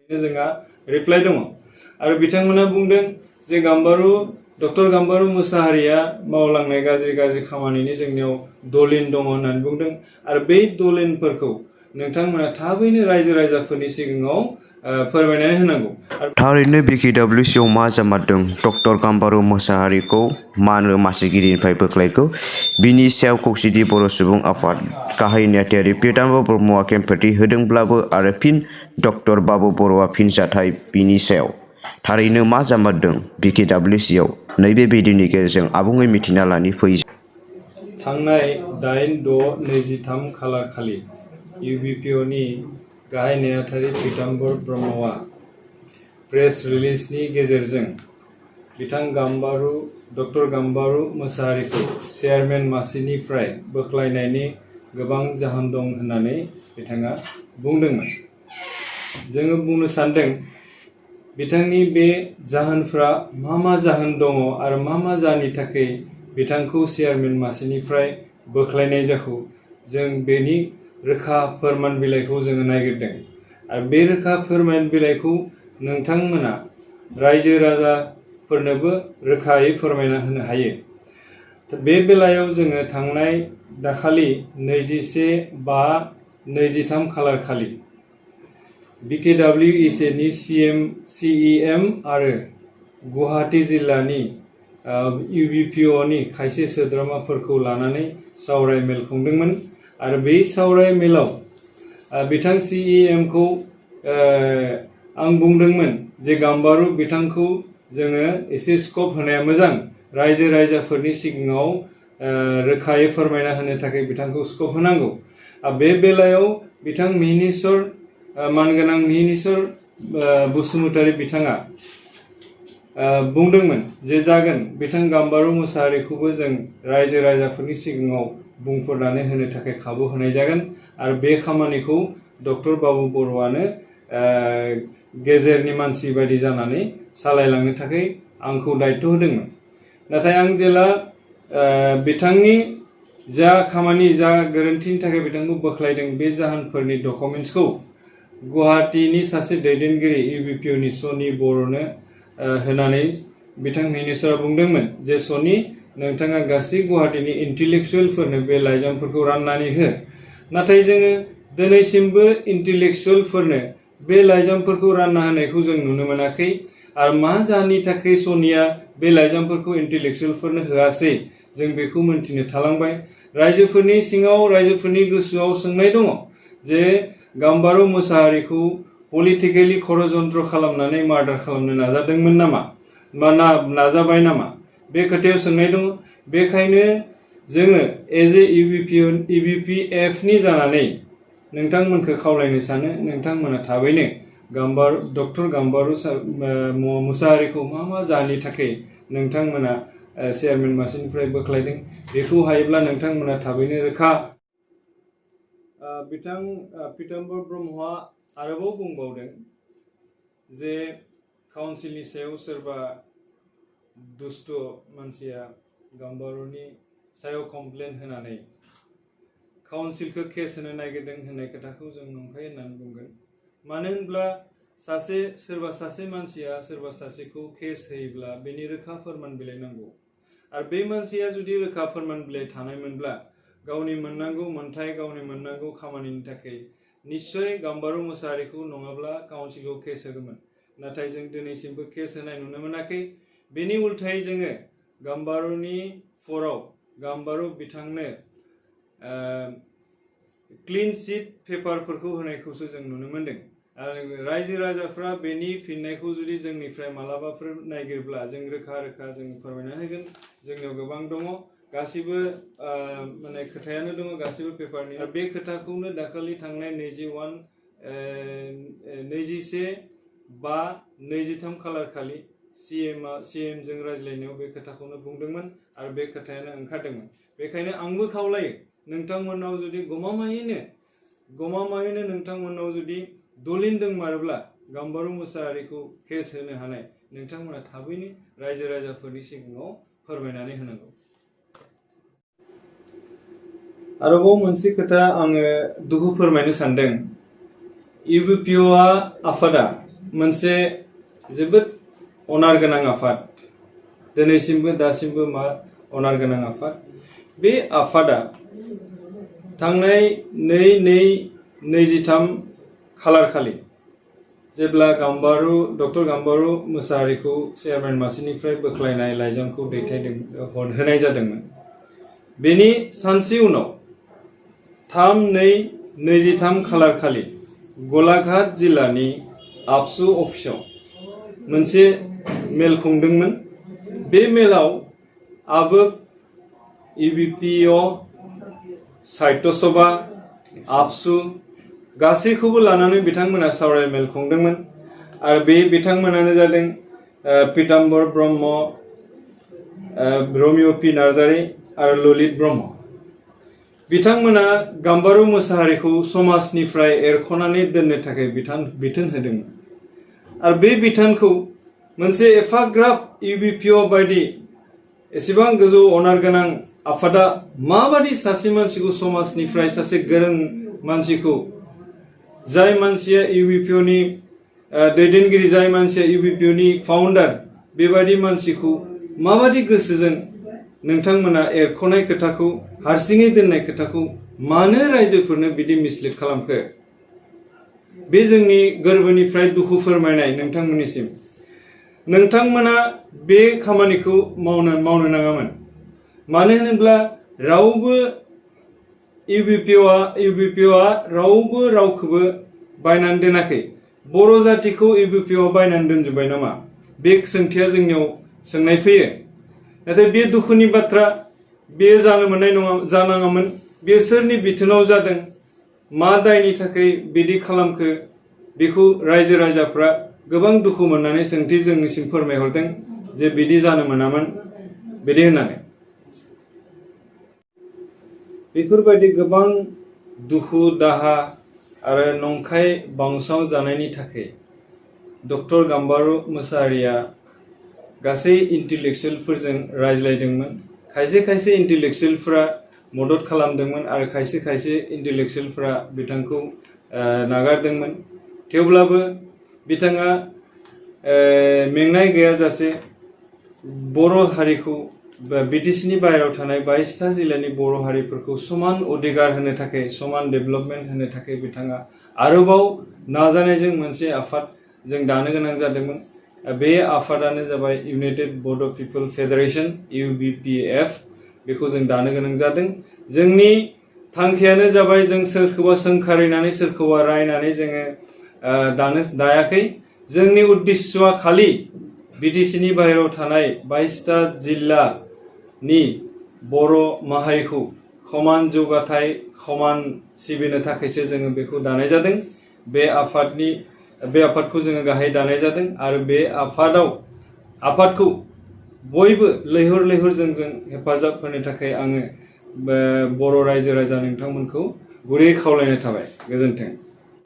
जोंहा रिप्लाइ दङ आरो बिथांमोना बुंदों जे डक्टर गाम्बारु मोसाहारिया मावलांनाय गाज्रि खामानिनि जोंनियाव दलिल दङ होननानै बुंदों आरो बै दलिलफोरखौ नोंथांमोना थाबैनो रायजो राजाफोरनि सिगाङाव फोरमायनानै होनांगौ। थारैनो BKWAC आव मा जामारदों? डक्टर गाम्बारु मोसाहारिखौ मानो मासिगिरिनिफ्राय बोख्लायखो? बिनि सायाव खौसेथि बर' सुबुं आफाद गाहाय नेहाथारि बाबु ब्रह्मआ खेंफोरथि होदोंब्लाबो आरो फिन डक्टर बाबु बर'आ फिनजाथाय बिनि सायाव थारैनो मा जामारदों BKWAC आव? नैबे भिडिअनि गेजेरजों आबुङै मिथिना लानि फै। थांनाय 8/6/23 खालार खालि UBPO नि गाहाय नेहाथारि पीताम्बर ब्रह्मआ प्रेस रिलिजनि गेजेरजों डक्टर गाम्बारु मोसाहारिखौ चेयारमेन मासिनिफ्राय बोख्लायनायनि गोबां जाहोन दं होननानै बिथाङा बुंदोंमोन। जोङो बुंनो सानदों बिथांनि बे जाहोनफ्रा मा जाहोन दङ आरो मा जाहोननि थाखाय बिथांखौ चेयारमेन मासिनिफ्राय बोख्लायनाय जाखो जों बेनि रोखा फोरमान बिलाइखौ जोङो नागिरदों आरो बे रोखा फोरमान बिलाइखौ नोंथांमोना रायजो राजाफोरनोबो रोखायै फोरमायना होनो हायो। बे बेलायाव जोङो थांनाय दाखालि 21/5/23 खालार खालि BKWAC नि CEM आरो गुवाहाटी जिल्लानि UBPO नि खायसे सोद्रोमाफोरखौ लानानै सावरायमेल खुंदोंमोन आरो बे सावरायमेलाव बिथां CEM खौ आं बुंदोंमोन जे गाम्बारु बिथांखौ जोङो एसे स्कप होनाया मोजां, रायजो राजाफोरनि सिगाङाव रोखायै फोरमायना होनो थाखाय बिथांखौ स्कप होनांगौ। बे बेलायाव बिथां मानगोनां मिहिनीश्वर बसुमतारी बिथाङा बुंदोंमोन जे जागोन बिथां गाम्बारु मोसाहारिखौबो जों रायजो राजाफोरनि सिगाङाव बुंफोरनानै होनो थाखाय खाबु होनाय जागोन आरो बे खामानिखौ डक्टर बाबु बर'आनो गेजेरनि मानसि बायदि जानानै सालायलांनो थाखाय आंखौ दायित्व होदोंमोन। नाथाय आं जेला बिथांनि जा खामानि जा गोरोन्थिनि थाखाय बिथांखौ बोख्लायदों बे जाहोनफोरनि डकुमेन्ट्सखौ गुवाहाटीनि सासे दैदेनगिरि UBPO नि सनि बर'नो होनानै बिथां मिहिनीश्वरा बुंदोंमोन जे सनि नोंथाङा गासै गुवाहाटीनि इन्टेलेक्सुवेलफोरनो बे लाइजामफोरखौ राननानै हो। नाथाय जोङो दिनैसिमबो इन्टेलेक्सुवेलफोरनो बे लाइजामफोरखौ रानना होनायखौ जों नुनो मोनाखै आरो मा जाहोननि थाखाय सनिया बे लाइजामफोरखौ इन्टेलेक्सुवेलफोरनो होआसै जों बेखौ मोनथिनो थालांबाय। रायजोफोरनि गोसोआव सोंनाय दङ जे गाम्बारु मोसाहारिखौ पलिटिकेलि षड़यन्त्र खालामनानै मार्डार खालामनो नाजादोंमोन नामा नाजाबाय नामा बे खोथायाव सोंनाय दङ। बेखायनो जोङो एज ए UBPF नि जानानै नोंथांमोनखौ खावलायनो सानो नोंथांमोना थाबैनो डक्टर गाम्बारु मोसाहारिखौ मा जाहोननि थाखाय नोंथांमोना चेयारमेन मासिनिफ्राय बोख्लायदों बेखौ हायोब्ला नोंथांमोना थाबैनो रोखा। बिथां पीताम्बर ब्रह्मआ आरोबाव बुंबावदों जे काउन्सिलनि सायाव सोरबा दुष्ट मानसिया गाम्बारुनि सायाव कमप्लेन होनानै काउन्सिलखौ केस होनो नागिरदों होननाय खोथाखौ जों नंखाय होननानै बुंगोन। मानो होनब्ला सोरबा सासे मानसिया सोरबा सासेखौ केस होयोब्ला बेनि रोखा फोरमान बिलाइ नांगौ आरो बे मानसिया जुदि रोखा फोरमान बिलाइ थानायमोनब्ला गावनि मोननांगौ मोन्थाय गावनि मोननांगौ खामानिनि थाखाय निश्चय गाम्बारु मोसाहारिखौ नङाब्ला काउन्सिलखौ केस होगौमोन। नाथाय जों दिनैसिमबो केस होनाय नुनो मोनाखै। बेनि उल्थायै जोङो गाम्बारुनि फराव गाम्बारु बिथांनो क्लिन चिट पेपारफोरखौ होनायखौसो जों नुनो मोनदों आरो रायजो राजाफ्रा बेनि फिननायखौ जुदि जोंनिफ्राय मालाबाफोर नागिरब्ला जों रोखा जों फोरमायना होगोन। जोंनियाव गोबां दङ, गासिबो खोथायानो दङ गासिबो पेपारनि। बे खोथाखौनो दाखालि थांनाय 21/5/23 खालार खालि CM जों रायज्लायनायाव बे खोथाखौनो बुंदोंमोन आरो बे खोथायानो ओंखारदोंमोन। बेखायनो आंबो खावलायो नोंथांमोननाव जुदि गमामायैनो नोंथांमोननाव जुदि दलिल दंमारोब्ला गाम्बारु मोसाहारिखौ केस होनो हानाय नोंथांमोना थाबैनो रायजो राजाफोरनि सिगाङाव फोरमायनानै होनांगौ। आरोबाव मोनसे खोथा आङो दुखु फोरमायनो सानदों। UBPO आफादा मोनसे जोबोद अनार गोनां आफाद दिनैसिमबो दासिमबो मा अनार गोनां आफाद बे आफादा थांनाय 2/2/23 खालार खालि जेब्ला डक्टर गाम्बारु मोसाहारिखौ चेयारमेन मासिनिफ्राय बोख्लायनाय लाइजामखौ होनाय जादोंमोन बेनि सानसे उनाव 3/2/23 खालार खालि गलाघाट जिल्लानि आबसु अफिसाव मोनसे मेल खुंदोंमोन बे मेलाव आबोग UBPO साहित्य सभा आबसु गासैखौबो लानानै बिथांमोना सावराय मेल खुंदोंमोन आरो बे बिथांमोनानो जादों पीताम्बर ब्रह्म रमिय पि नार्जारी आरो ललित ब्रह्म बिथांमोना गाम्बारु मोसाहारिखौ समाजनिफ्राय एरख'नानै दोननो थाखाय बिथोन होदोंमोन आरो बे बिथोनखौ मोनसे एफाग्राब UBPO बायदि एसेबां गोजौ अनार गोनां आफादा माबादि सासे मानसिखौ समाजनिफ्राय सासे गोरों मानसिखौ जाय मानसिया UBPO नि दैदेनगिरि जाय मानसिया UBPO नि फाउन्डार बेबादि मानसिखौ माबादि गोसोजों नोंथांमोना एरख'नाय खोथाखौ हारसिङै दोननाय खोथाखौ मानो रायजोफोरनो बिदि मिसलिड खालामखो बे जोंनि गोरबोनिफ्राय दुखु फोरमायनाय नोंथांमोननिसिम नोंथांमोना बे खामानिखौ मावनो नाङामोन मानो होनोब्ला रावबो UBPO रावबो रावखौबो बायनानै दोनाखै बर' जातिखौ UBPO बायनानै दोनजोबबाय नामा बे सोंथिया जोंनियाव सोंनाय फैयो नाथाय बे दुखुनि बाथ्रा बे जानो मोननाय नङा जानाङामोन बे सोरनि बिथोनाव जादों मा दायनि थाखाय बिदि खालामखो बेखौ रायजो राजाफ्रा गोबां दुखु मोननानै सोंथि जोंनिसिम फोरमायहरदों जे बिदि जानो मोनामोन बिदि होननानै बेफोरबायदि गोबां दुखु दाहा आरो नंखाय बांसाव जानायनि थाखाय डक्टर गाम्बारु मोसाहारिया गासै इन्टेलेक्सुयेलफोरजों रायज्लायदोंमोन खायसे इन्टेलेक्सुयेलफोरा मदद खालामदोंमोन आरो खायसे इन्टेलेक्सुयेलफोरा बिथांखौ नागारदोंमोन थेवब्लाबो बिथाङा मेंनाय गैयाजासे बर' हारिखौ BTCनि बाहेरायाव थानाय 22टा जिल्लानि बर' हारिफोरखौ समान अधिकार होनो थाखाय समान डेभेलपमेन्ट होनो थाखाय बिथाङा आरोबाव नाजानायजों मोनसे आफाद जों दानो गोनां जादोंमोन बे आफादानो जाबाय इउनाइटेड बड' पिपल फेडारेशन UBPF बेखौ जों दानो गोनां जादों जोंनि थांखियानो जाबाय जों सोरखौबा सोंखारिनानै सोरखौबा रायनानै जोङो दायाखै जोंनि उद्देश्यआ खालि BTCनि बाहेरायाव थानाय 22टा जिल्लानि बर' माहारिखौ समान जौगाथाय समान सिबिनो थाखायसो जोङो बेखौ दानाय जादों बे आफादखौ जोङो गाहाय दानाय जादों आरो बे आफादखौ बयबो लैहोर जोंजों हेफाजाब होनो थाखाय आङो बर' रायजो राजा नोंथांमोनखौ गुरै खावलायनाय थाबाय गोजोन्थों।